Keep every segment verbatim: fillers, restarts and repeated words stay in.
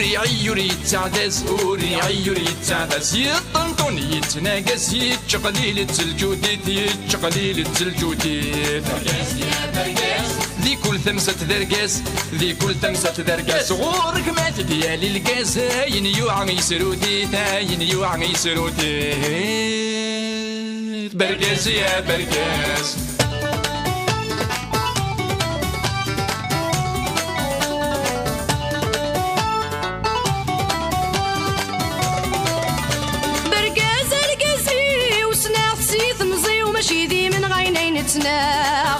Iɛeyyu ur yettaɛdaz, ur iɛeyyu ur yettaɛdaz. Yeṭṭenṭun yettnagas, yettqelil-itt lǧudit, yettqelil-itt lǧudit. Di kul tamsat d argaz, di kul tamsat d argaz. Ɣur-k ma t-id-yali lgaz, ayen yuɛa yesrut-it, ayen yuɛa yesrut-it. Bergaz ya bergaz. Bergaz argaz-iw, ssneɣ-t si temẓi-w, mačči d imenɣayen ay nettnaɣ.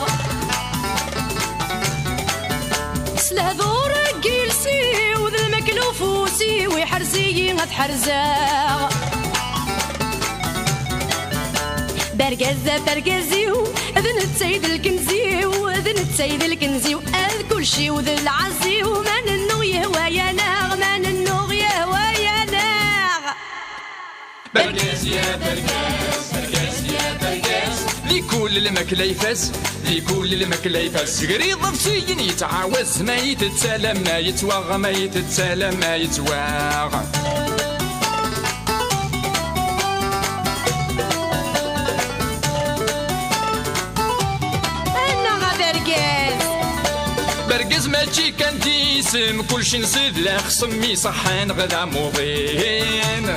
S lehdur n yiles-iw d lmakla ufus-iw, iḥrez-iyi ad t-ḥerzeɣ. Bergaz, bergaz-iw, d netta i d lkenz-iw, d netta i d lkenz-iw, ad kulci-w d lɛaz-iw, ma nennuɣ yehwa-yaneɣ, ma nennuɣ yehwa-yaneɣ. Bergaz ya bergaz, bergaz ya bergaz. Di kul lmakla ifaz, di kul lmakla ifaz. Gar iḍebsiyen yettɛawaz, ma yettett alamma yettwaɣ, ma yettett alamma yettwaɣ. Annaɣ a bergaz. Bergaz mačči kan d isem, kulci nsid la xsem iṣeḥḥan ɣ d amuḍin.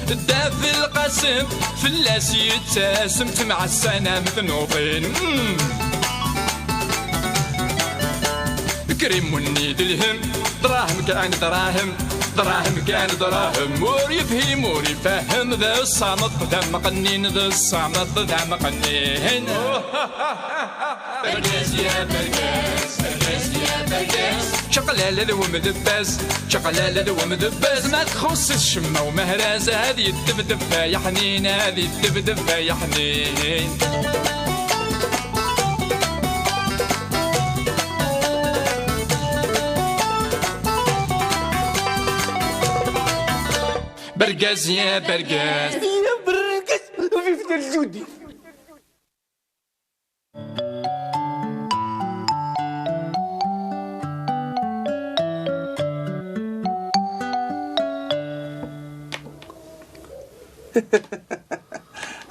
Ddat lqasem fell-as yettasem, temɛassan am tnuḍin. Mm. Krimunni d lhem, dṛahem kan dṛahem, dṛahem kan dṛahem. Ur yefhim, ur ifehhem, d ṣṣameṭ d amqennin, d ṣṣameṭ d amqennin. Bergaz ya bergaz, bergaz ya bergaz. Čaqlala d wemdebbaz, čaqlala d wemdebbaz. Ma txuṣṣ-it ccemma umehraz, ad yeddebdeb ay aḥnin, ad yeddebdeb ay aḥnin. Bergaz ya bergaz. Ya bergaz, vive le Judi.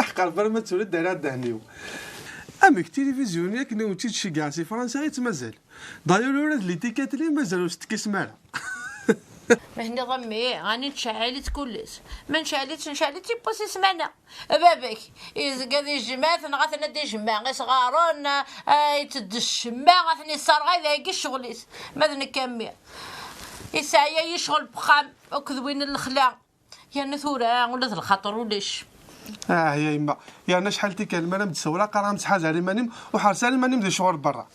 Aḥqer, bar ma tura d ara ddehn-iw. Amek tilivizyu-nni akken i wen-tt-id-ceggeɛ si Fransa i tt-mazal? D'ailleurs ula d litikat-nni mazal ur s-tekkisem ara. Ma tenniḍ a mmi, ɛni nettceɛɛil-itt kulles? Ma nettceɛɛil-itt, nettceɛɛil-itt yiwwas i ssmana. Baba-k izga di jmaɛ, neɣ atan ad d-ijmeɛ isɣaren, ah, iteddes ccemma, atan isserɣay dagi ccɣel-is. Ma d nekk a mmi, isɛa-yi ccɣel n wexxam akked win n lexla. Yerna tura ula d lxaṭer ulac. Ah ya yemma, yerna acḥal tikkal mi ara m-d-sawleɣ qqareɣ-am ttḥazar iman-im, u ḥers ara iman-im di ccɣel n berra.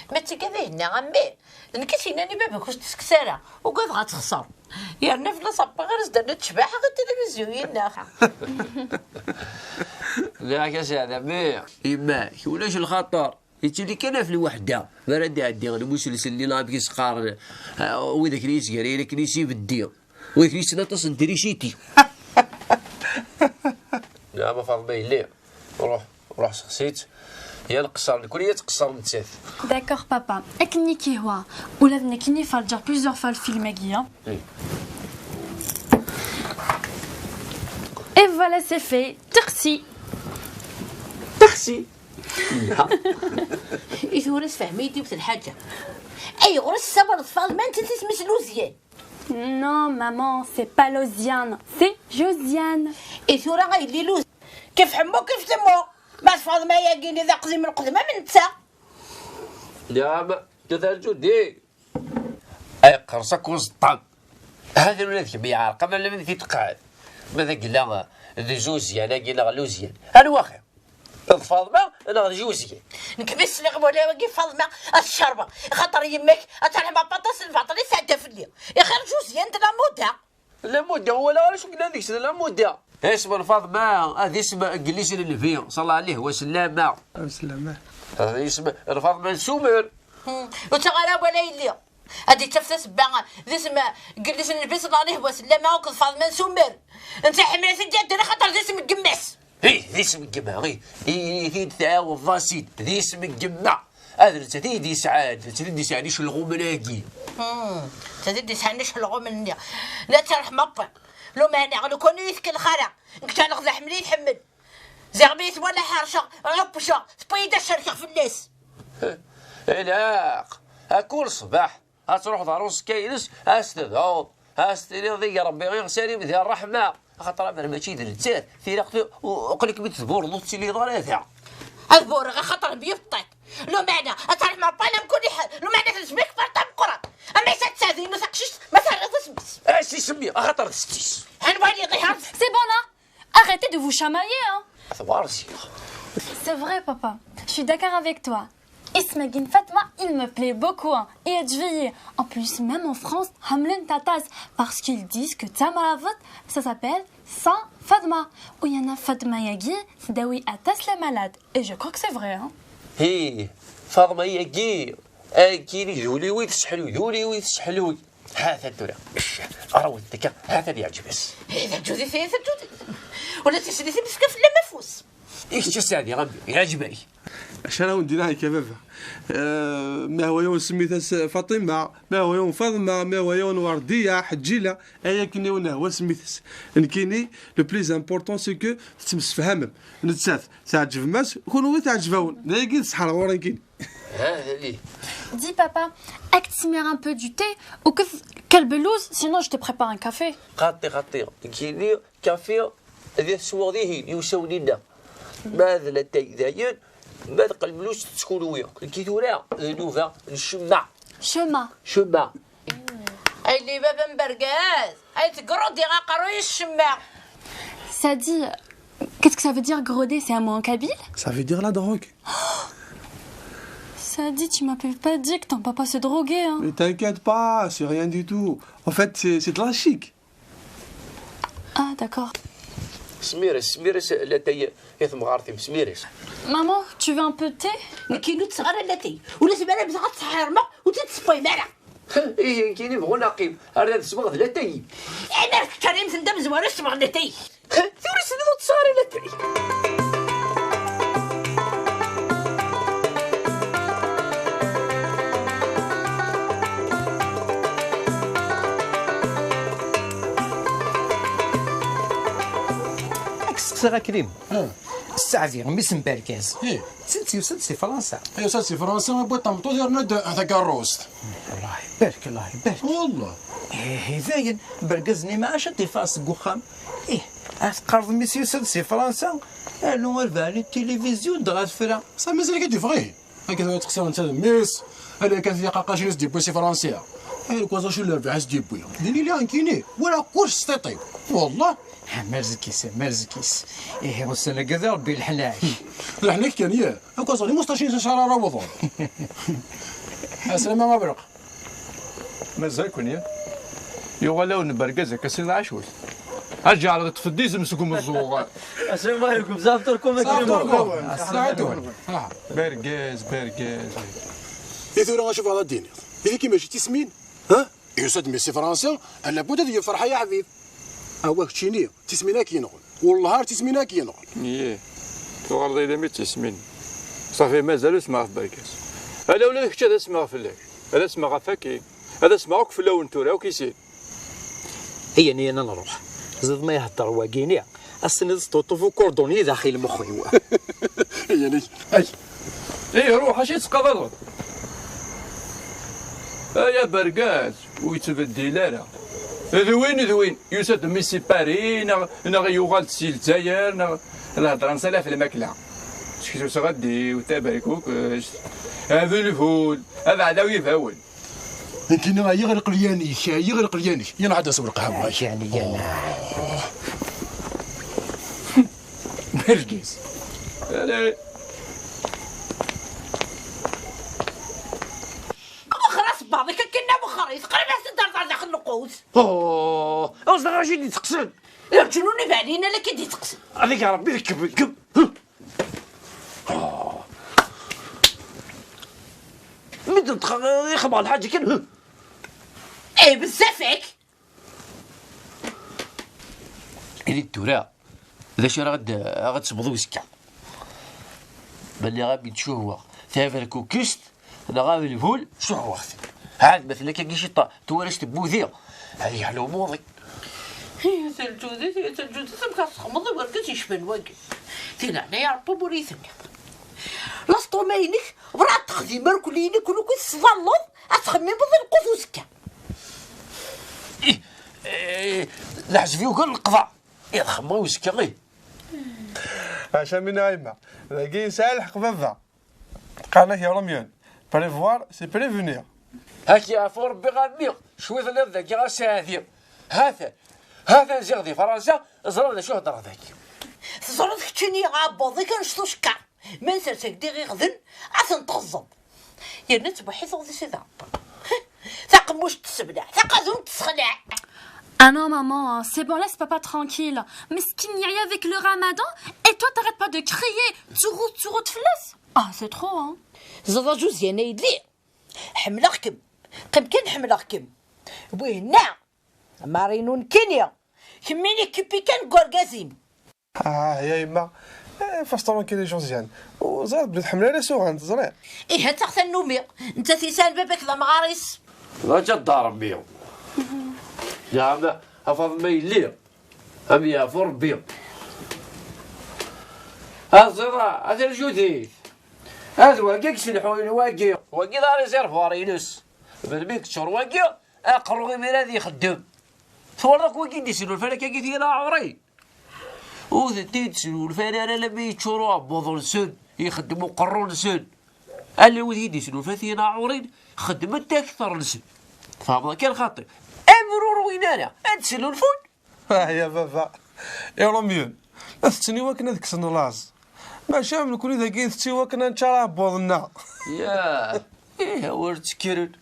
Ma d tigad ihenna a mmi, d nekk i s-yennan i baba-k ur s-d-tekkes ara, ugadeɣ ad texṣer. Yerna fell-as Ṛebbi ara s-d-nernu ttecbaḥa ɣer tilivizyu-inneɣ. Nniɣ-ak a Saɛid a mmi, yemma-k ulac lxaṭer. Yettili kan ɣef lweḥda mi ara d-iɛeddi lmuselselli neɣ amek i s-qqaren, ah, widak i yesgarayen akken i s-ibeddi, widak i yessen aṭas n triciti. Nniɣ-am a Faḍma yelli, ruḥ, ruḥ sexsi-tt. Ya nqeṣṣer nekni, ya tqeṣṣer nettat. D'accord papa, akken i k-ihwa. Ula d nekkini ferǧeɣ plusieurs fois lfilm-agi. Et voilà, c'est fait. Teqsi. Teqsi. I tura sfehmi-yi-d yiwet lḥaǧa. Ayɣer i tessawaleḍ Faḍma netta s isem-is Luzyan? Non, maman, c'est pas Lozyan, c'est Josiane. I tura a yelli Luz, kif ḥemmu kif temmu. Ma d Faḍma-yagi-nni d aqdim n lqedma am netta. Nniɣ-am, kif a Lǧudi. Ay qqers akk uẓeṭṭa. Hatan ula d kemm yeɛreq ama lemni titqad. Ma d agella d Josiane-agi neɣ Luzyan. Anwa axir? D Faḍma neɣ d Josiane? Nekk mi sliɣ walaɣ-agi Faḍma ad tcerbeɣ, axaṭer yemma-k ad terḥem aṭas n lbaṭel i tesɛedda fell-i. Ixir Josiane d la mode. La mode, walaɣ ara acu yellan deg-s d la mode. Isem n Faḍma d isem n yelli-s n Nnbi, ṣalla ɛlih wa sellama. Wa sellama. D isem n Faḍma n Sumer. Hmm. Ur ttaɣ ara wala yelli. Ad d-ittaf tasebba d isem n yelli-s n Nnbi, ṣalla ɛlih wa sellama, akked Faḍma n Sumer. Netta iḥemmel-it-id yaddin axaṭer d isem n yemma-s. Ih, d isem n yemma, ih, ih, ih, i d-tɛiwed d asid, d isem n yemma. Ad nettat i d-yesɛan, nettat i d-yesɛan icelɣumen-agi. Hmm, nettat i d-yesɛan icelɣumen-nni. La terḥem aṭṭan. Lumeɛna, lukan ur yi-tkellex ara. Nekk ǧǧan ɣer ḥemmel i tḥemmel. Ziɣ mi twala ḥerceɣ, ɛeppceɣ, tewwi-yi-d ad cerkeɣ fell-as. Ilaq, a kul ṣṣbeḥ, ad truḥeḍ ɣer uẓekka-ines, ad s-tedɛuḍ, ad s-tiniḍ deg Rebbi iɣsan-im di ṛṛeḥma, axaṭer amer mačči d nettat, tilaq tu-, u-, uqel-ik mi tedbureḍ ur tettiliḍ ara da. Ad bureɣ axaṭer myebṭeṭ. Lumeɛna, ad terḥem Rebbi ɛla mkul ḥal, lumeɛna tezmek ferṭ ameqqran. Ama yessa tesɛa dinnu taqcict, ma terriḍ isem-is. Ad s-isemmi, axaṭer d setti-s. Anwa i iɣiher? C'est bon, là. Arrêtez de vous chamailler, hein. Tebɣa ziɣ. C'est vrai, papa. Je suis d'accord avec toi. Isem-agi n Fatma, il me plaît beaucoup, hein. Et je vais. En plus, même en France, ḥemmlen-t aṭas, parce qu'ils disent que d tamrabeḍt, ça s'appelle Saint Fatma. U yerna Fatma-agi tdawi aṭas les malades. Et je crois que c'est vrai, hein. Hi, Fatma-agi, akken i d ul-iw i tesseḥluy, d ul-iw i tesseḥluy. Ha-t-an tura. Rawet akka, ha-t-an yeɛǧeb-as. Eh, d aǧudit, eh, d aǧudit. Ula d tislit-im tefka fell-am afus. I kečč a Sseɛdi, ɣambi, yeɛǧeb-ak. Acu ara wen-d-iniɣ akka, baba? Eh, ma hwa yawen semmit-as Faṭima, ma hwa yawen Faḍma, ma hwa yawen Werdiya, Ḥeǧǧila, ay akken i wen-hwa semmit-as. Nekkini, le plus important, c'est que tettemsefhamem. Nettat teɛǧeb-as, kunwi teɛǧeb-awen. D ayagi i d ṣṣeḥ ar ɣur-i nekkini. Ha, ali. Dis, papa, ad k-d-smiɣ un peu du thé ou que, quelle belouse, sinon je te prépare un café. Xaṭi, xaṭi, nekkini kafi ad t-sweɣ dihin, i usawen-inna. Ma d latay dayen, ma d qelblus tettkunwi. Nekki tura, d nnuba n ccemma. Ccemma. Ccemma. Ay li baba n bergaz, ay tegrudi aqerruy ccemma. Ça dit, qu'est-ce que ça veut dire groder, c'est un mot en kabyle? Ça veut dire la drogue. Ça dit, tu m'avais pas dit que ton papa se droguait, hein. Mais t'inquiète pas, c'est rien du tout. En fait, c'est, c'est de la chic. Ah, d'accord. Smir-as, smir-as latay i temɣart-im, smir-as. Maman, tu veux un peu de thé? Nekkini ur tesseɣ ara latay. Ula tebɣa ad tseḥḥermeɣ, ur tt-id-tessewwayem ara. Ihi, nekkini bɣu neqqim, ar ad sweɣ d latay. Ihi, ma teččar yemten d amezwaru, sweɣ latay. Tura s-tenniḍ ur tesseɣ ara latay. Ad k-steqsiɣ a Krim. Ah. Sseɛdi, mmi-s n Bergaz. Ih. Send yusa-d si Fransa? Yusa-d si Fransa, yewwi-d tameṭṭut, yerna-d takeṛṛust. Allah ibarek, Allah ibarek. Wallah. Ih, dayen, Bergaz-nni ma acu ad t-iffeɣ seg uxxam? Ih, ad teqqareḍ mmi-s yusa-d si Fransa, rnu ar beɛni tilivizyu dɣa tefra. Sa mazal-ik ad d-iffeɣ, ih. Akka tura teqsiḍ netta d mmi-s, ala kan tiqaqqacin i s-d-yewwi si Fransa. Ay, rkaz acu n lerbaḥ i s-d-yewwi? Din iliɣ nekkini, wala kullec s tiṭ-iw. Wallah. Ah, merzek-is, merzek-is. Ihi, ussan-agi d Rebbi leḥnak. Leḥnak kan, yah. Akka ẓer, imustaciyen s acara ara wḍen. Aslama abraq. Mazal-ken, ya? Yuɣal-awen bergaz akka si lɛacwet. Aǧaɛleḍ iṭṭef-d izem seg umeẓẓuɣ. Aslama alaikum, zafṭurkum. Zafṭurkum. Aslama alaikum. Ah. Bergaz, bergaz. I tura acu bɣiḍ ad d-tiniḍ? Ihi mačči d tismin? Ha? Yusa-d mmi si Fransa, ala bud ad yefreḥ ay aḥbib. Awa keččini, tismin ad k-yenɣen. Wellah ar tismin ad k-yenɣen. Yih, tuɣaleḍ idem i tismin. Ṣafi, mazal ur smeɣ ɣef bergaz. Ala ula d kečč ad asmeɣ fell-ak. Ad asmeɣ ɣef waki. Ad asmeɣ akk fell-awen tura, akk i sin. Iyya-ni ad nruḥ. Ziḍ ma ihedder wagini, ad s-tiniḍ sṭuṭṭuf ukurdun-nni daxil lmux-iw. Iyya-ni. Ay. Ih, ruḥ, acu i tettqabaḍeḍ? Ay abergaz, ur yettbeddil ara. D win, d win. Yusa-d mmi si Paris, neɣ, neɣ yuɣal-d si Lezzayer, neɣ lhedra-nsen ala ɣef lmakla. Seksu s ɣeddiw, taberkukest, adelhul, abeɛda n yibawen. Nekkini ɛyiɣ i lqelyan-ik, ɛyiɣ i lqelyan-ik. Yan ɛad asew lqahwa. Yeɛni, yan. Bergaz. Allez. Wexxer asebbaḍ-ik akken, wexxer-it, qrib ad s-d-terẓer daxel lqut. Oh, ur ẓriɣ acu i d-iteqsen. D leǧnun ibeɛdiyen ala k-id-iteqsen. Ad ig Rebbi lekb, lekb. Mi d-neṭqeɣ, ixebbeṛ lḥaǧa kan. Eh, bezzaf-ik! Ini-d tura, d acu ara ɣ-d-, ara ɣ-d-tesbeḍ uzekka? Balliɣ am yettcuhwa. Taberkukist neɣ abelbul, suɛweɣ-t. Ɛad ma tella kan ciṭṭa, twalac tewwudi. Ad yeɛlu umuḍi. Hi, a Lǧudit, hi, a Lǧudit, amek ad txedmeḍ i wergaz yecban wagi? Di leɛnaya Ṛebbi, ur iyi-tenniḍ. Laṣṭuma-inek, bra ad texdim irkelli-inek, ur kul tesballeḍ, ad txemmimeḍ i lqut uzekka. Ih, eh, d aḥzeb yugar leqḍa. Ih, xemmeɣ i uzekka, ih. Aca min a yemma, dagi yesɛa lḥeqq baba. Qqaren-ak Irumyen, prévoir, c'est prévenir. Ad k-yeɛfu Rebbi a mmi, cwi telliḍ dagi a Saɛdi. Hatan, hatan ziɣ di Fransa, ẓriɣ d acu heddreɣ dagi. Teẓriḍ keččini aɛebbuḍ-ik annect ucekkar. Ma nsers-ak-d iɣiɣden, ad ten-teɣzeḍ. Yerna ttbuḥḥiteḍ di Sidi Ṛebbi. Taqemmuct tessebleɛ, taqadumt tessexleɛ. Ah non, maman, c'est bon, laisse papa tranquille. Meskin yeɛya avec le ramadan, et toi, t'arrêtes pas de crier. Tettruḍ, tettruḍ fell-as. Ah, c'est trop, hein. Ẓeḍ a Josiane a yelli. Ḥemmleɣ-kem. Qqim kan ḥemmleɣ-kem. Wihenna, Marino nekkini. Kemmini kippi kan deg urgaz-im. Ah, ya yemma. Eh, fas tranquille a Josiane. Ur ẓriɣ belli tḥemmel ara isuɣan, teẓriḍ. Ih, ad taɣ tannumi. Nettat yesɛan baba-k d amɣar-is. D aǧadar mmi. Neɛma, a Faḍma yelli. Am yeɛfu Rebbi. A ẓiḍa, a tarjudit. Ad wagi i yeslḥuyen wagi. Wagi d aréservoir-ines. Melmi yeččur wagi, aqerru imir ad ixeddem. Twalaḍ akk wagi i d-islulfan akkagi tira aɛurin. Ur tent-id-slulfan ara alammi yeččur uɛebbuḍ-nsen, ixeddem uqerru-nsen. Ala wid i d-islulfan tira aɛurin, xeddment akter-nsen. Tfehmeḍ kan xaṭi. Amrur win ara ad slulfun. Ah, ya baba, Irumyen, la tetten i wakken ad kksen laẓ. Maca am nekni dagi, tetten i wakken ad neččar aɛebbuḍ-nneɣ. Ya, ih, a wer ttekkren.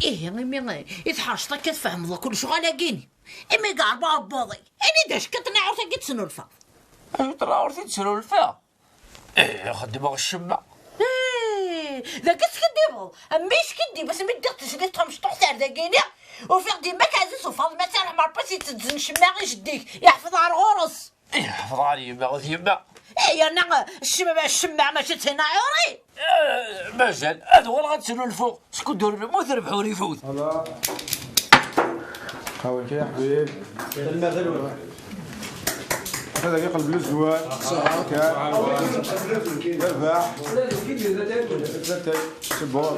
Ihi, imi i tḥerceḍ akka tfehmeḍ akk lecɣal-agi-ni. Imi yeɛreq uɛebbuḍ-ik, ini-d acu kan tnaɛurt-agi i d-tesnulfaḍ. Acu n tnaɛurt i d-snulfaɣ? Ih, xeddmeɣ ccemma. Ih, dagi teskiddibeḍ. A mmi, skiddibeḍ, asmi ddiɣ tezlit tamecṭuḥt ar dagini, ufiɣ-d yemma-k Ɛziz Ufaḍma, ad terḥem Rebbi, i s-itteddzen ccemma i jeddi-k, yeḥfeḍ ɣer ɣur-s. Ih, ḥfeḍ ɣer yemma, d yemma. Ih, yerna ccemma, ccemma mačči d tinaɛurin. Eh, mazal, ad uɣaleɣ ad tt-snulfuɣ. Skud ur nemmut, rrbeḥ ur ifut. Voilà. Awal kan, ya ḥbib. Ad ak-iqleb lezwar. Kan. Yerbeḥ. C'est bon.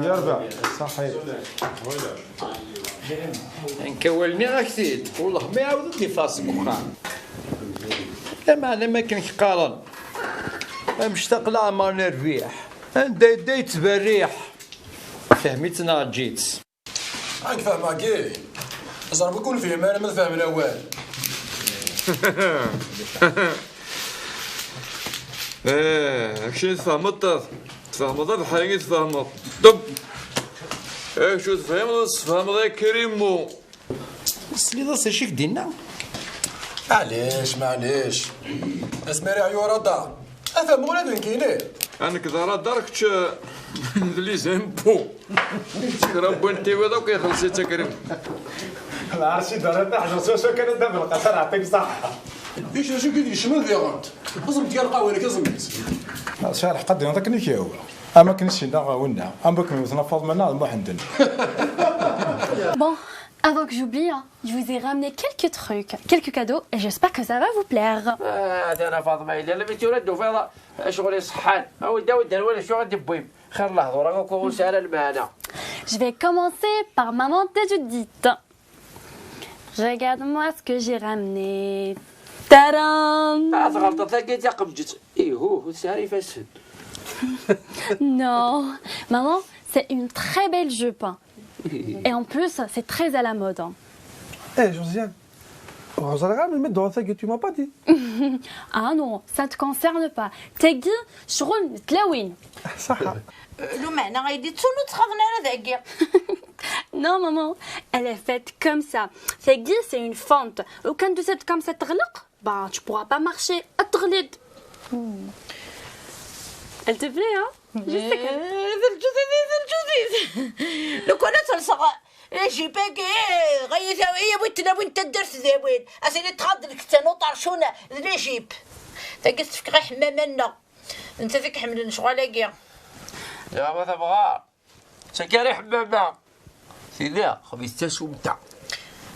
Yerbeḥ. Ṣaḥi. Nekk awal nniɣ-ak-t-id. Wellah ma iɛawed ad d-iffeɣ seg uxxam. Lameɛna ma akken k-qqaren, amectaq leɛmer n rrbiḥ. Anda yedda yettberriḥ. Fhem-itt neɣ eǧǧ-itt. Ad k-fehmeɣ, ẓer bu kun fhem ara ma tfehmen awal. Eh, akci tfehmeḍ, tfehmeḍ abeḥri i tfehmeḍ. Ṭeb. Akci tfehmeḍ, tfehmeḍ akrimu. Tesliḍ-as acu i k-d-inna? Maɛlic, maɛlic. Asmi ara yeɛyu radar, ad fehmeɣ ula d nekkini. A nekk d radar, kečč d les impôts. Kra n win tiwiḍ akk ixelleṣ-itt akrim. Lɛerc i d-rriɣ taḥjurt s wacu kan ad d-afeɣ lqaṣer, ɛṭi-k ṣaḥḥa. Ic d acu i k-id-yecmen diɣent? Ẓem-d kan lqahwa-inek, ẓem-itt. Sɛiɣ lḥeqq ad d-iniḍ akken i k-yehwa. Am akken i s-yenna winna, am wakken wten Faḍma neɣ d Muḥend. Bon, avant que j'oublie, hein, je vous ai ramené quelques trucs, quelques cadeaux, et j'espère que ça va vous plaire. Ah, tana Faḍma, yella la mi tura d-tufiḍ ccɣel iṣeḥḥan. Awi-d, awi-d, ar wala acu i d-tewwim. Xir lehdur-a akk ur sɛi ara lmeɛna. Je vais commencer par maman Tajudit. Regarde-moi ce que j'ai ramené. Tadam! Ah, tɣelṭeḍ, tagi d taqemǧet. Ihuh, ur tesɛi ara ifassen. Non, maman, c'est une très belle jupe. Et en plus, c'est très à la mode. Eh, Josiane, ur ẓriɣ ara melmi d-tuɣeḍ tagi, tu m'as pas dit. Ah non, ça te concerne pas. Tagi, ccɣel n tlawin. Ṣaḥḥa. Lumeɛna ay d-ittun ur ttxaḍen ara dagi. Non, maman, elle est faite comme ça. Tagi, c'est une fente. Lukan d-tusa-d comme ça teɣleq, bah, tu pourras pas marcher. Ad teɣli-d. Elle te plaît, hein? Juste comme... Eh, d lǧudid, d lǧudid. Lukan ad telseɣ la jupe-agi, ɣaya tawi, yawi tlawin n taddart d awin. Ad tili tɣaḍ lkettan uṭercun d la jupe. Tagi tefkeɣ i ḥemmama-nneɣ. Netta i k-ḥemmlen lecɣal-agi. Ya ma tebɣa. Sakari ḥemmama. Tili xmis tasumta.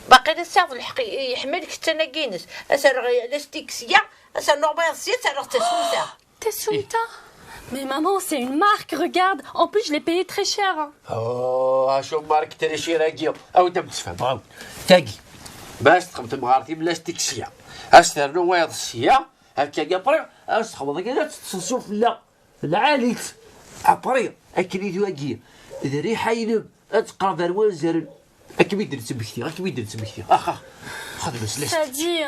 Baqi la tesɛiḍ lḥeqq, yeḥma-k ttanagi-ines. Ad s-rreɣ lastik sya, ad s-rnuɣ wayeḍ sya, ad s-rreɣ tasumta. Tasumta? Mais maman, c'est une marque, regarde. En plus, je l'ai payé très cher, hein. Oh, acu marque très cher-agi? Awi-d ad m-tefhem, awi. Tagi. Bas txemtem ɣer tim lastik sya. Ad s-ternu wayeḍ sya, akka-agi après, ad s-txemmeḍ akka, ad teṭṭseḍ sufella. Lɛali-tt. Après, akken i d wagi, d rriḥa-inem, ad teqreb ar wanzaren. Ad kem-id-nettmekti, ad kem-id-nettmekti. Ax, ax. Xdem s lest. Sadi,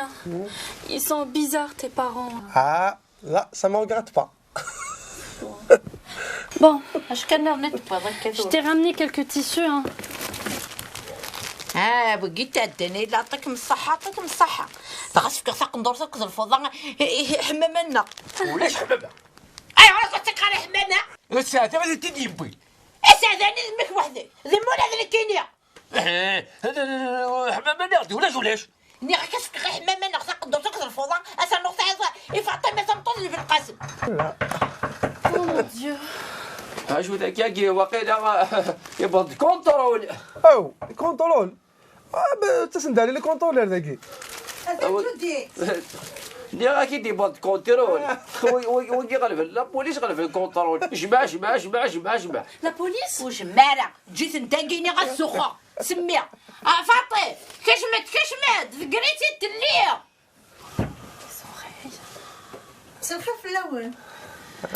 ils sont bizarres, tes parents. Ah, là, ça me regarde pas. Bon, Acu kan nniḍen i d-tewwiḍ akka je tura? T'ai ramené quelques tissus, hein. Ah, wigi tɛeddan, yella ṭikem ṣṣeḥḥa, ṭikem ṣṣeḥḥa. Dɣa sefkeɣ taqendurt akked lfuḍa i, i, i ḥemmama-nneɣ. Ulac ḥemmama. Ayɣer akka tt-iqqar i ḥemmama? Aseɛdi ad t-id-yewwi. Aseɛdi-nni d mmi-k weḥd-k, d mmi ula d nekkini. Eh, ḥemmama-nneɣ d ulac ulac. Nniɣ-ak ad fkeɣ i ḥemmama-nneɣ taqendurt akked lfuḍa, ad s-rnuɣ tayeḍ i Faṭima tameṭṭut n Belqasem. Oh mon Dieu. Acu d akkagi, waqila, yewweḍ-d contrôle. Aw, contrôle. Ah, ben, ttasen-d ɛli les contrôleurs dagi. Atan Awa- Judith. Nniɣ-ak-id yewweḍ-d contrôle. Wi- wi- Wigi ɣelben la police, ɣelben contrôle. Jmeɛ, jmeɛ, jmeɛ, jmeɛ, jmeɛ. La police? Ur jmeɛ ara. Ǧǧet-tent dagi, nniɣ ad zuxxeɣ. Semmi. Ah, Faṭi, kecmet, kecmet. Deg-rit i telliḍ. Mselxir fell-awen.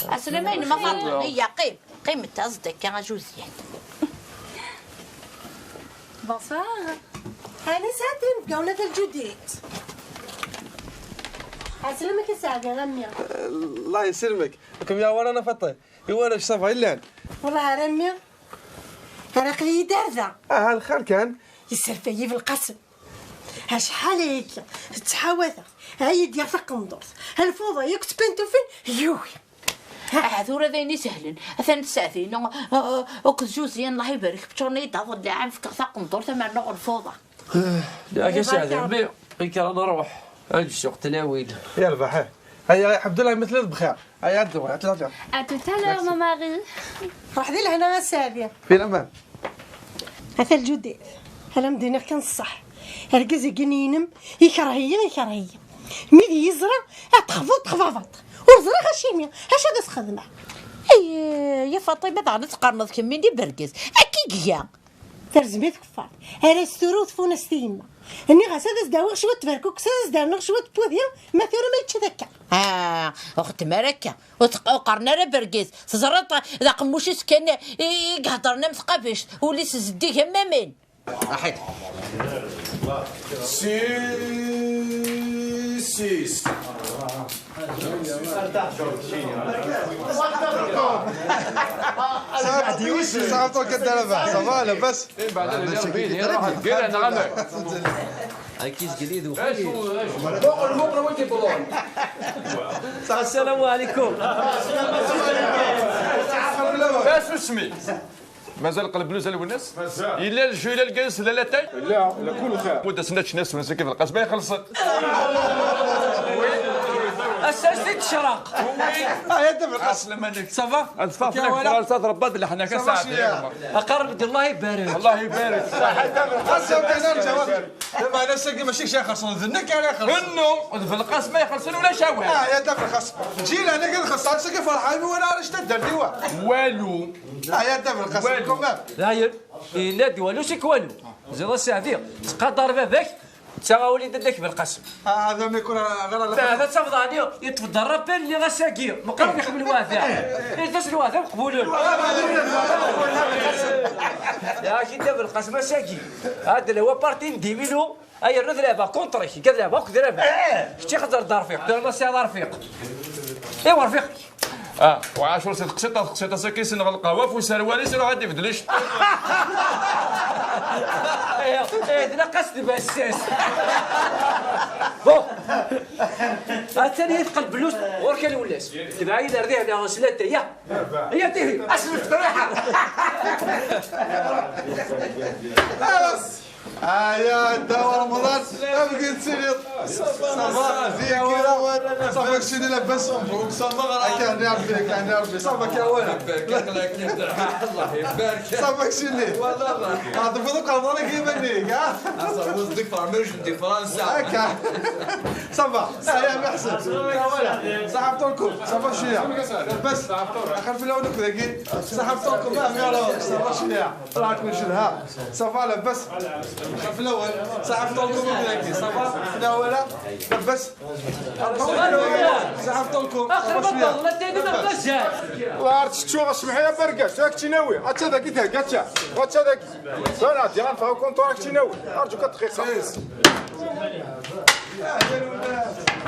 Aslama-inem a Faṭma, iyya, qqim, qqim, aẓ-d akka a Josiane. Bonsoir. Ɛni sɛiḍ tinebga ula d Judith? Ɛeslama-k a Saɛdi, a mmi. Allah yesselmek. Kem ya warana Faṭi. Iwala ça va, illan. Wellah ar a mmi. Ara aql-iyi-d ar da. Aha, lxir kan. Yesserfay-iyi Belqasem. Acḥal ayagi ttḥawateɣ, ay d-yaɣ taqendurt, lfuḍa yakk ttpantufin yugi. Ah, tura d ayen isehlen. Atan tsaɛtin, uh, uh, akked Josiane, Allah ibarek, ččuren-iyi-d aḍellaɛen, fkeɣ taqendurt, amernuɣ lfuḍa. Yak a Saɛdi, mmi, ikker ad nruḥ. Ad nsuq tlawin. Yerbeḥ, eh. Aya, Ɛebdullah, ma telliḍ bxir. Aya, ad d-ruḥ, ad tt-id-afiḍ. À tout à l'heure, merci. Mon mari. Ruḥ di lehna a Saɛdi. Fi laman. Ata Judith, ala m-d-iniɣ kan ṣṣeḥ. Argaz-agi-inem ikreh-iyi, ikreh-iyi. Mi d iyi-yeẓra, ad texbuḍ, texbabeḍ. Ur ẓriɣ acimi, acu ad as-xedmeɣ? Ay, ya Faṭima, daɣen ad tqerneḍ kemmi d bergaz. Akka i iga. Terẓem-it tkeffart. Ara s-turu tfunast i yemma. Nniɣ-as ad as-d-awiɣ cwiṭ n tberkukes, ad as-d-rnuɣ cwiṭ n wudi, ma tura ma yečča-t akka. Ah, ur xeddem ara akka. Ur teq-, ur qqaren ara bergaz. Teẓriḍ d aqemmuc-is kan i, i iheddren am tqabact. Ul-is zeddig am waman. Aḥid. Si, sis. Ça va, ça va, ça va, لاباس؟ السلام عليكم. Asusmi. Mazal qleb luz a Lwennas? Mazal. Yella lju, yella lgaz, yella latay? لا، لا، كل خير. Kud as-nečč nas, mazal kif lqas ma ixelṣen. Ass-a s-id-tecraq. Ah, ya Dda Belqasem. Aslama-nek. Ça va? Ad teffeɣ fell-ak tɣalsa, trebba-d leḥnak. Ça va, a Saɛdi. Aqareb-d, Allah ibarek. Allah ibarek. Ass-a kan ar ǧawab. Lameɛna ass-agi mačči kečč ara ixelṣen, d nekk ara ixelṣen. Nnu, d Belqasem ma ixelṣen ulac awal. Ah, ya Dda Belqasem. Ǧǧi-aneɣ ad nxelṣ, ass-agi ferḥeɣ imi walaɣ arrac taddart-iw. Walu. Ah, ya Dda Belqasem, quand même. Dayen, yenna-d walu seg walu. Ziḍ a Saɛdi, ttqadar baba-k, ttaɣ awal i dadda-k Belqasem. Ah, hada ma yekun ɣer ala. Ta, hada tafḍani, yeṭṭef-d rrapel-nni ass-agi. Meqqar iḥemmel waɛda. Eh, d ass n waɛda, qbulen. Ya, kidda Belqasem ass-agi. Hada lawa parti n diminu, ay rnu d lɛeba, contre-k, iga d lɛeba, akked lɛeba. Kečč ixeẓer d Rfiq, tura ma sɛiḍ Rfiq. Iwa Rfiq. Ah, وعاشر سي تقسيط، تقسيط ساكي سنغ القهوة في سروالي سنغ غادي بدلش. ايه، ايه، دنا قصد بساس. بون. الثاني يثقل بلوس، غور كان ولاس. كذا عيد رديه على غسلته، يا. هي تيهي، اصل الفريحة. خلاص. هيا داو رمضان. ابقي تسيري. صافا زي كده. صافا شنو لاباس؟ صافا كان يا ربي، كان يا ربي. صافا كي ولا. بارك الله، الله يبارك. صافا شنو؟ والله. هذا فضل رمضان كيما ليك ها. صافا وزدك فرمج دي فرنسا. هكا. صافا هيا محسن. ولا صاحب طولكم. صافا شنو؟ بس اخر في الاول كذا. صاحب طولكم ما يلا. صافا شنو؟ راك من شنها؟ صافا لاباس؟ في الاول. صاحب طولكم هناك. صافا في الاول. لاباس؟ صاحب طولكم. اخر بطل ما تدير ما بقاش. وعرفت شو اسمح يا برقاش، راك تناوي؟ هاتشا ذاك يتهكا، هاتشا. هاتشا ذاك. فانا دي غنفاو كونتو، راك تناوي؟ ارجوك دقيقه.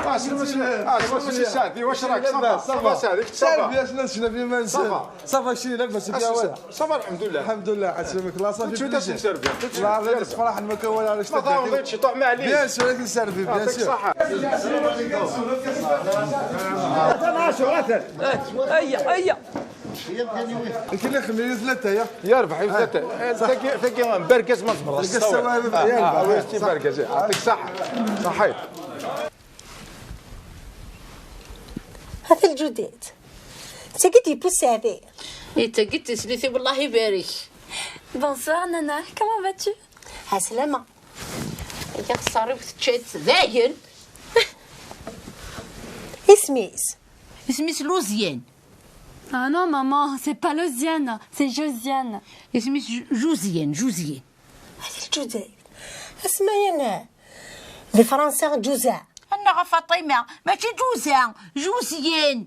اه شنو ماشي، اه شنو ماشي سعدي؟ واش راك؟ صافا؟ صافا سعدي؟ صافا؟ شنو شنو في ما صافا؟ صافا شي لاباس بيا ولا؟ صافا الحمد لله. الحمد لله على سلامك. لا صافي شو تاسم سيرفي؟ الله غير تفرح المكون على ما ضاع شتي. شي طعم عليك. بيان سور هذه سيرفي بيان يعطيك سور. الصحه. هيا هيا. يمكن لك خميس ثلاثه يا. يا ربح يا ثلاثه. تاكي تاكي بركز ما تبرز. بركز سوا يا ربح. آه، آه، ويستي بركز. يعطيك الصحه. صحيت. هذا الجديد. تقدي بوسافي. انت قلت سميتي والله يبارك. Bonsoir Nana, comment vas-tu? عسلامة. هي تصرف تشات داير. اسميس. اسميس لوزيان. Ah non maman, c'est pas Losiane, c'est Josiane. اسميس ج- جوزيان، جوزيان. هذا الجديد. اسمعي انا. لفرنسا جوزاء. انا فاطمه ماشي جوزاء، جوزيان.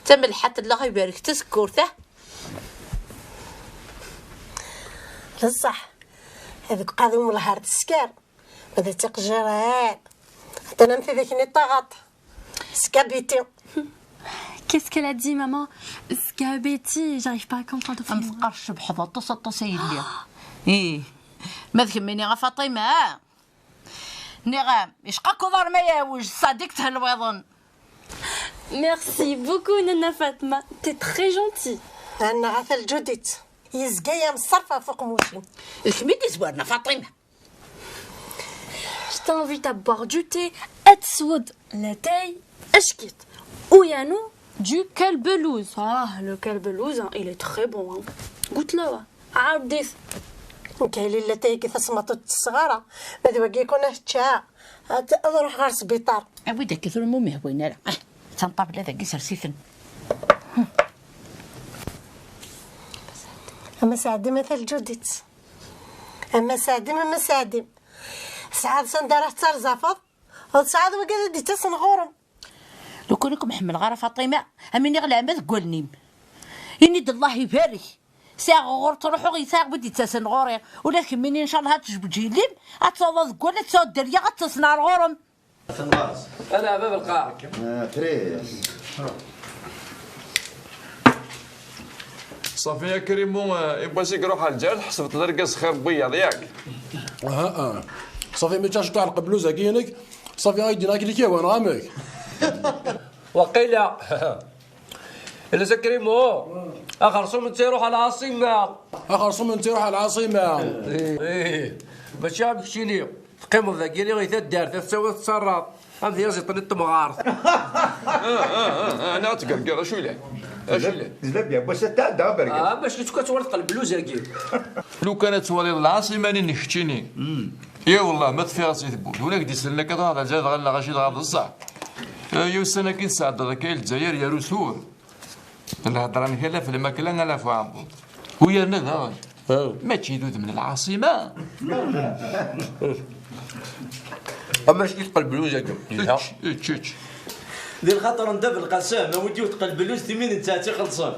تملحت الله يبارك تسكرته. بصح هذوك قاضي من الهار تسكر. هذا تقجران. حتى انا مثل ذاك الطاغط. سكابيتي. Qu'est-ce qu'elle a dit, maman? Scabetti, j'arrive pas à comprendre. ما تفقرش بحضر تصطس يلي. ايه. ما تكميني غا فاطمه. نغام يشقى كضار ما ياوج صديق تهلويضن. Merci beaucoup Nana Fatma, t'es très gentille. انا غاثا الجديد. يزقى يا مصرفه فوق موشي. الكميدي زوارنا فاطمه. Je t'invite à boire du thé. اتسود لاتاي اشكيت. ويانو du calbelouz. اه le calbelouz, hein, il est très bon, hein. قلت له عاوديت. كاين لاتاي كيف سمطت الصغاره. ما دواقي يكون هتشا. هات نروح غير سبيطار. ابوي داك كثر المهم هوين لا. اه. تنطاب لا ذاك سرسيفن. اما سعدي مثل جديد. اما سعدي، اما سعدي. سعاد سندره ترزفض. وسعاد وقال دي تسن غورم. لو كان لكم حمل غير فاطمه، امين يغلى عماد قولنيم. يني الله يبارك. ساغ غور تروحو غي ساغ بدي تسن غوري. ولا كميني ان شاء الله هتجبد جيليم. هتصوض قول تسود دريا غتصنع غورم. انا باب القاع. آه، تريس. صافي يا كريمو، آه، يبغى يروح على الجال، حسبت الرقاص خير بياض ياك. اه اه. صافي ما تشاش تاع القبلوزه كينك. صافي غادي ناكل كيوان غامك. وقيلا. الا كريمو. اخر صوم انت يروح على العاصمه. اخر صوم انت يروح على العاصمه. ايه. ماشي عم كشيني. تقيمض ذاك اللي غير الدار تسوي تصرف. هم في راسي طلعت تمغارت. انا تقرقر شو لا؟ شو لا؟ زلب يا بوسه تاع دابر. اه باش كتكون تورد قلب لوزاكي. لو كانت وليد العاصمه اللي نكتشيني. اي والله ما تفي راسي تبوت ولا قد يسلنا كذا هذا زاد غلا غاشي غاب الصح. يو السنه كي تسعد كاين الجزائر يا رسول. الهضره نكلا في الماكله نلا في عمو. ويا نذهر. ماشي دود من العاصمه. اما شكي تقلب لوزاكي؟ تش تش. دي الخاطر انت بالقسام ما ودي تقلب لوز ثمين انت تخلصان.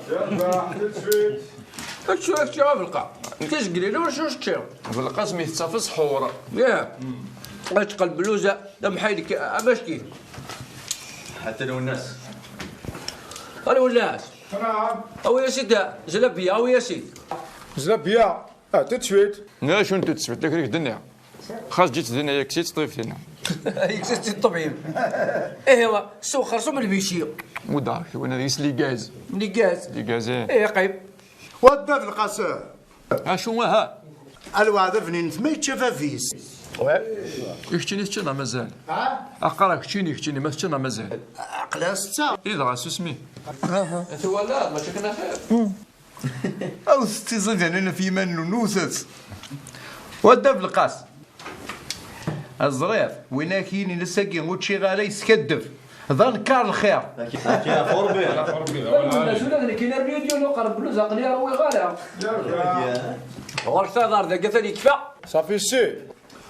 شو شو غير في القاع؟ انت زقلي له واش واش تشير؟ بالقسم يتصافى سحور. يا. تقلب لوزه. لا محيلك، آه، باش كيف؟ حتى لو الناس. قالوا الناس. نعم. أو يا سيدي، جلبية، أو يا سيدي. جلبية. اه، تتشويت. لا، شنو تتشويت؟ لك ريك دنيا. خاص جيت دنيا، ياك سيت طيف هنا. ياك سيت الطبيب. ايه، هو سو خرصو من البيشي. ودارك، وانا ريس لي غاز. لي غاز. لي غاز، ايه. ايه، قيب. ودى في القصر. ها شو ها؟ A lweɛd abnin-t ma yečča bab-is. I keččini teččiḍ neɣ mazal? Aqara keččini, keččini ma teččiḍ neɣ mazal? Aql-aɣ setta. I dɣa susmi. Twalaḍ, mačči akken axir. Aw tettiẓidanin ɣef yiman-nwen, wtet. Wadda Belqas. Aẓriɣ, win ak yinin ass-agi ur ččiɣ ara yeskaddeb. D anekar lxir. Ula d nekkin armi ur d-yuɣal uqerb n luz aql-i ur ruwiɣ ara. Ɣur-k taḍar dagi atan yekfa. Safi ssi.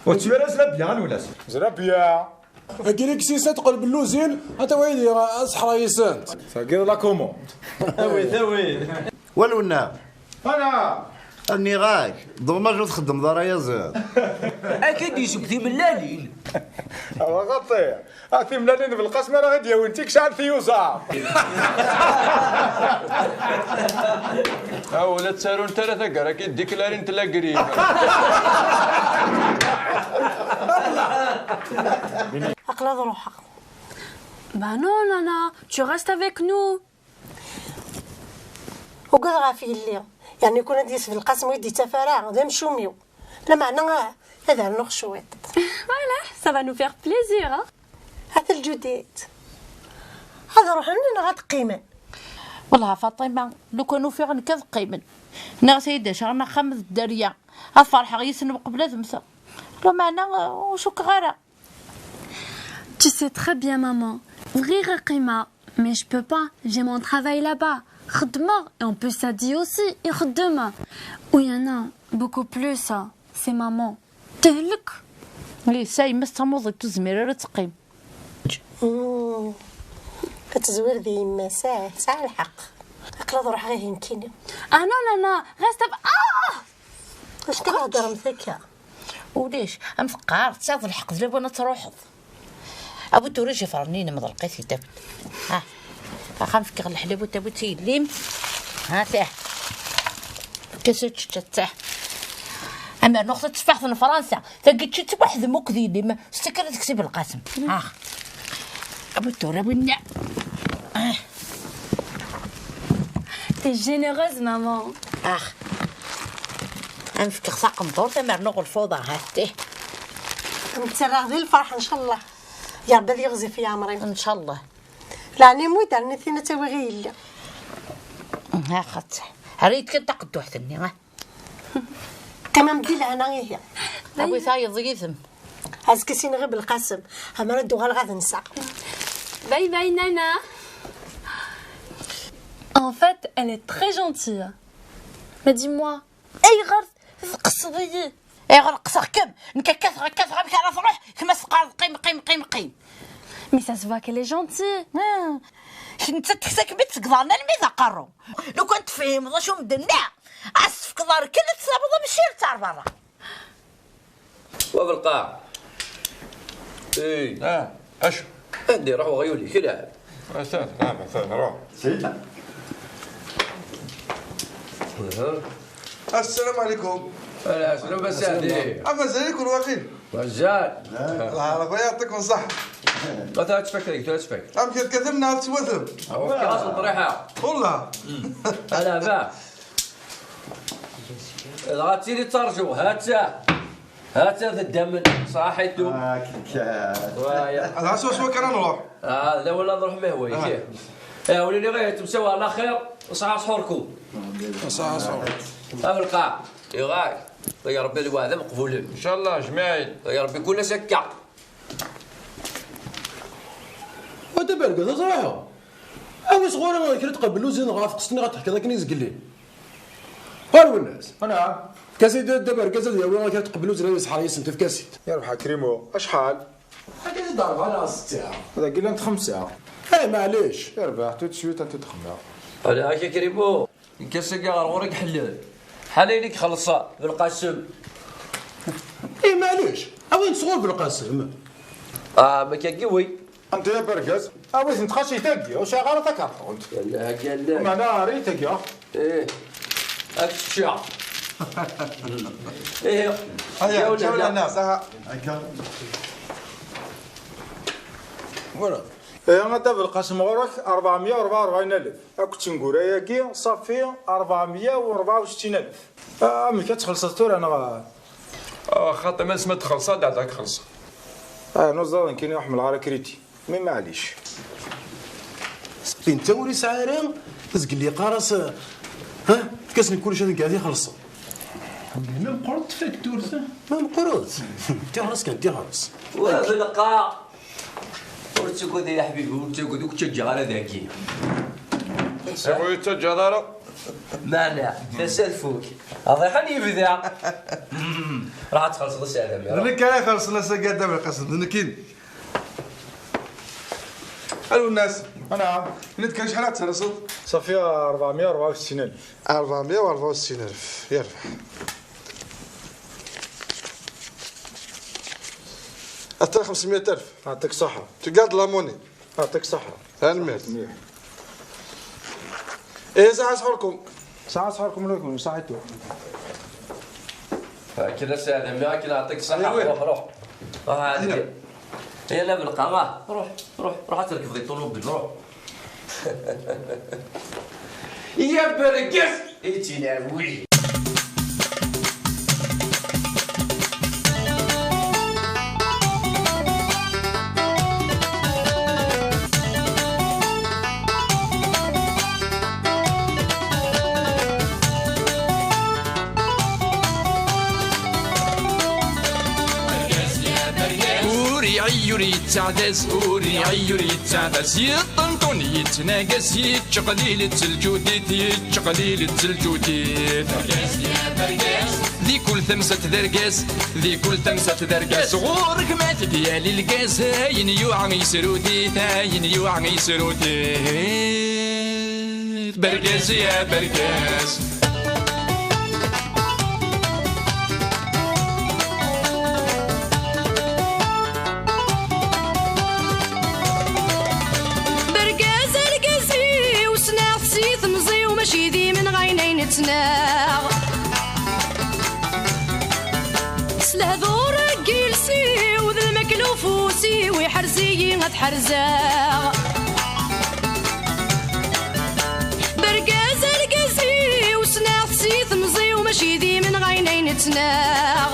Ur tezmir ara zrabya a Lwennas. Zrabya. Agi i yessin teqleb lluzin, ata waydi aseḥra yis-sent. Tagi d la commande. Awi, tawi. Walwenna. Ana. Nniɣ-ak, dommage ur txeddmeḍ ara yaziḍ. Akka d-yesbet imellalin. Awa xaṭi. A timellalin n Belqasem ara ɣ-d-yawin tikcɛal tiyuzaḍ. Aw, ur la ttarunt ara taggara, ki ddiklarint la grippe. Aql-aɣ ad ruḥeɣ. Bah non, Nana, tu restes avec nous. Ugadeɣ ɣef yelli, yeɛni kun ad d-yas Belqasem ur d-yettaf ara, d amcum-iw. Lameɛna ad rnuɣ cwiṭ. Voilà, ça va nous faire plaisir, hein. Ata lǧudet. Ad ruḥen neɣ ad qqimen? Wellah a Faṭima, lukan ufiɣ nekk ad qqimen. Nniɣ-as ad d-acaɣen axxam d dderya, ad ferḥeɣ yis-sen uqbel ad mmteɣ. Lameɛna ur cukkeɣ ara. Tu sais très bien, maman. Bɣiɣ ad qqimeɣ, mais je peux pas. J'ai mon travail là-bas. Xeddmeɣ, et en plus, Sadi aussi, ixeddem. Oui, il y en a beaucoup plus, c'est maman. Tehlek. Lisa, yemma-s d tamuḍint, ur tezmir ara ad teqqim. Mm. Ad tezwir di yemma-s, ah, tesɛa lḥeqq. Aql-aɣ ad ruḥeɣ ihi nekkini. Ah non, non, non, reste avec... Ah! Acu kan theddremt akka? Ulac, am teqqar, tesɛiḍ lḥeqq d lawan ad truḥeḍ. A bu tura jifrni-inem ḍelqit-id. Ha. Axxam fkiɣ leḥlab u tawi-tt i yelli-m. Ha tah. Fkiɣ-as ččečča tah. Amer nuɣ tatteffaḥt n Fransa. Tagi ččit weḥd-m akked yelli-m. Stekra deg-s i Belqasem. Ah. A bu tura winna. Ah. T'es généreuse, maman. Ah. Ad m-fkeɣ taqendurt, amer nuɣ lfuḍa, ha-t-ih. Nettarra di lferḥ, ncallah. Ya Rebbi ad yiɣzif yeɛmer-im. Ncallah. Leɛni mu d-rni tin ad tawi ɣi yelli. Ha, xaṭi. Rri-yi-d kan taqedduḥt-nni, ha. Qqim-am di lehna ihi. Awi tayeḍ yid-m. Azekka sin ɣi Belqasem, amar ad d-uɣaleɣ ad nseɣ. Bye bye, Nana. En fait, elle est très gentille. Mais dis-moi, ayɣer tqeṣṣeḍ-iyi? Ayɣer qeṣṣeɣ-kem? Nekk kkateɣ, kkateɣ, amek ara truḥ? Kemm ad teqqareḍ qim, qim, qim, qim. Mais ça se voit qu'elle est gentille. Ah. Nettat teksa-kem-id seg iḍarren almi d aqerru. Lukan tefhimeḍ acu m-d-nniɣ, ad s-tefkeḍ rrkel, ad tsabeḍ amcirt ar berra. Wa belqaɛ. Ey. Ah, acu? Anda iruḥ uɣyul-ik, ilɛeb? Atan, ah, atan, ruḥ. Aha. السلام عليكم. Ala, slam a Sadi. Ah, mazal-iken waqil? Mazal. Lɛerba yɛṭikum ṣṣeḥḥa. Ma tura tfak tagi, tura tfak. Amek akka, terna tettwatem? Awak, aṣen ṭriḥa. Wallah. Ala, ba. Dɣa tili ttarǧu, ha-tt-a. Ha-tt-a tedda-m-n, ṣaḥitu. Ah, kikkat. Waya. Dɣa swaswa kan ad nruḥ. Ah, d lawan ad nruḥ, ma yehwa-yak. Ah. Eh, wlili ɣir, temsawa ɛla xir, ṣaḥa ṣḥurku. Ṣaḥa ṣḥur. A belqaɛ, iɣak. Ya Rebbi, lweɛd ameqbulen. Ncallah, jmiɛin. Ya Rebbi, kul ass akka. Wa tabarga, d aẓraḥ. Awi sɣur-i kra tqebel uzin ɣef qesṭ-nni ɣa teḥkiḍ akken i zgelli. Ɣer wennas. Anɛam. Efk-as-id dda bergaz ad yawi kra tqebel uzin ad yesḥer yis-sent, efk-as-id. Yerbeḥ a Krimo. Acḥal? Akka-t-id rebɛa neɣ setta. Dagi llant xemsa. Eh, maɛlic. Yerbeḥ, tout de suite ad t-id-xemmeɣ. Ala, akka Krimo. Nekk ass-agi ɣer ɣur-i iḥellen. Ḥala ayen i ixelleṣ Belqasem. Eh, maɛlic. Awi-tent sɣur Belqasem. Ah, ma akka giwi. Anda ya bergaz? Awi-tent xaci tagi, ur sɛiɣ ara takarṭunt. Yalla, haki yalla. Meɛna ari tagi. Eh, ad teččeɣ. Eh, aya, ya ula ǧawla da. Nas, aha. Akka. Voilà. Eh, a Dda Belqasem, ɣur-k ṛebɛemya u rebɛa u rebɛin alef. Akked tengura-agi, ṣafi ṛebɛemya u rebɛa u settin alef. Ah, amek ad txellṣeḍ tura, neɣ? Ah, xaṭi, ma s ma txellṣeḍ, ad d-xellṣeɣ. Ah, nuẓaḍ nekkini ur ḥemmleɣ ara kriti. Mi maɛlic. Inta ur yesɛi ara, zgel yeqqar-as, ha, efk-asen kullec ad nekk ad ixelṣen. Ma meqqret tfakturt? Ma meqqret. Tixelṣ kan, tixelṣ. Wa belqa. Ur ttagad ay aḥbib, ur ttagad, ur k-ttaǧǧaɣ ara dagi. Siɣ ur yi-ttaǧǧaḍ ara. Meɛna, tasa tfuk. Aḍiḥan yebda. Ruḥ ad txellṣeḍ a Sɛid Amir. D nekk ara ixellṣen ass-agi a Dda Belqasem, d nekkini. A Lwennas. Anɛam. Nit kan acḥal ad terseḍ? Ṣafi ṛebɛemya u rebɛa u settin alef. Ṛebɛemya u rebɛa u settin alef. Yerbeḥ. Atta xemsemya alef. Yeɛṭik ṣṣeḥḥa. Tu gardes la monnaie. Yeɛṭik ṣṣeḥḥa. Tanemmirt. Mliḥ. Eh, saɛa sḥurkum. Saɛa sḥurkum lakum, saḥitu. Akken a Sɛid Amir, akken yeɛṭik ṣṣeḥḥa. Ruḥ, ruḥ. Ruḥ, ɛeddi. Yalla belqa, ruḥ, ruḥ, ruḥ ad terkeḍ di ṭulubil, ruḥ. Ya bergaz, i ttinawi. Ur iɛi ur yettaɛdaz, ur iɛi ur yettaɛdaz. Yeṭṭenṭun yettnagas, yettqelil-itt lǧudit, yettqelil-itt lǧudit. Di kul tamsat d argaz, di kul tamsat d argaz. Ɣur-k ma tegyal lgaz, ayen yuɛa yesrudit, ayen yuɛa yesrudit. Bergaz ya bergaz. Bergaz argaz-iw, ssneɣ-t si temẓi-w, mačči d imenɣayen ay nettnaɣ. S lehdur n yiles-iw d lmakla ufus-iw, iḥrez-iyi ad ḥerzeɣ. Bergaz argaz-iw, ssneɣ-t si temẓi-w, mačči d imenɣayen ay nettnaɣ.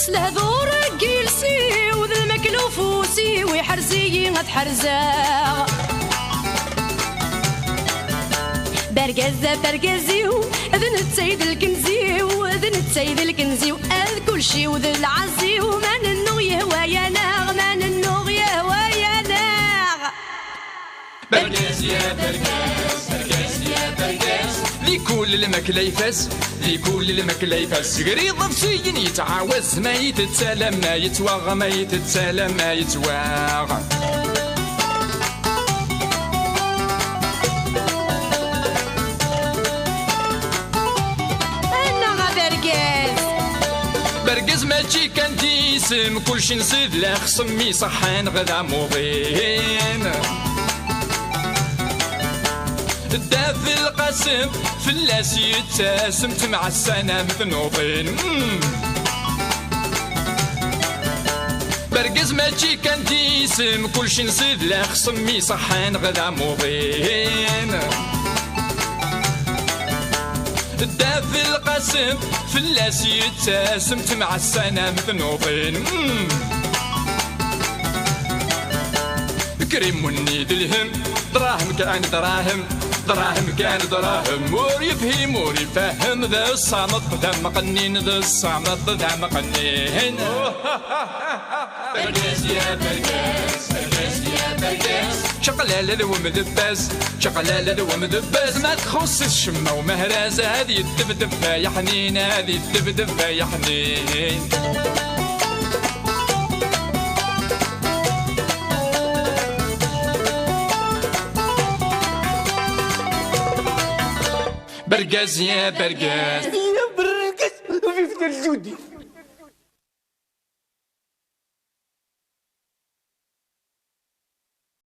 S lehdur n yiles-iw d lmakla ufus-iw, iḥrez-iyi ad ḥerzeɣ. Bergaz, bergaz-iw, d netta i d lkenz-iw, d netta i d lkenz-iw, ad kulci-w d lɛaz-iw, ma nennuɣ yehwa-yaneɣ, ma nennuɣ yehwa-yaneɣ. Bergaz ya bergaz, bergaz ya bergaz. Di kul lmakla ifaz, di kul lmakla ifaz. Gri iḍebsiyen yettɛawaz, ma yettett alamma yettwaɣ, ma yettett alamma yettwaɣ. Annaɣ a bergaz. Bergaz mačči kan d isem, kulci nsid lexsem, iṣeḥḥan ɣ d amuḍin. Dda Belqasem, fell-as yettasem, temɛassan am tnuḍin. Mm. Bergaz mačči kan d isem, kulci nsid lexsem, iṣeḥḥan ɣ d amuḍin. Dda Belqasem, fell-as yettasem, temɛassan am tnuḍin. Mm. Krimunni d lhem, dṛahem kan dṛahem, dṛahem kan dṛahem. Ur yefhim, ur ifehhem, d ṣṣameṭ d amqennin, d ṣṣameṭ d amqennin. Bergaz ya bergaz, bergaz ya bergaz. Čaqlala d wemdebbaz, čaqlala d wemdebbaz. Ma txuṣṣ-it ccemma umehraz, ad yeddebdeb ay aḥnin, ad yeddebdeb ay aḥnin. Bergaz ya bergaz. Ya bergaz, vive le Judi.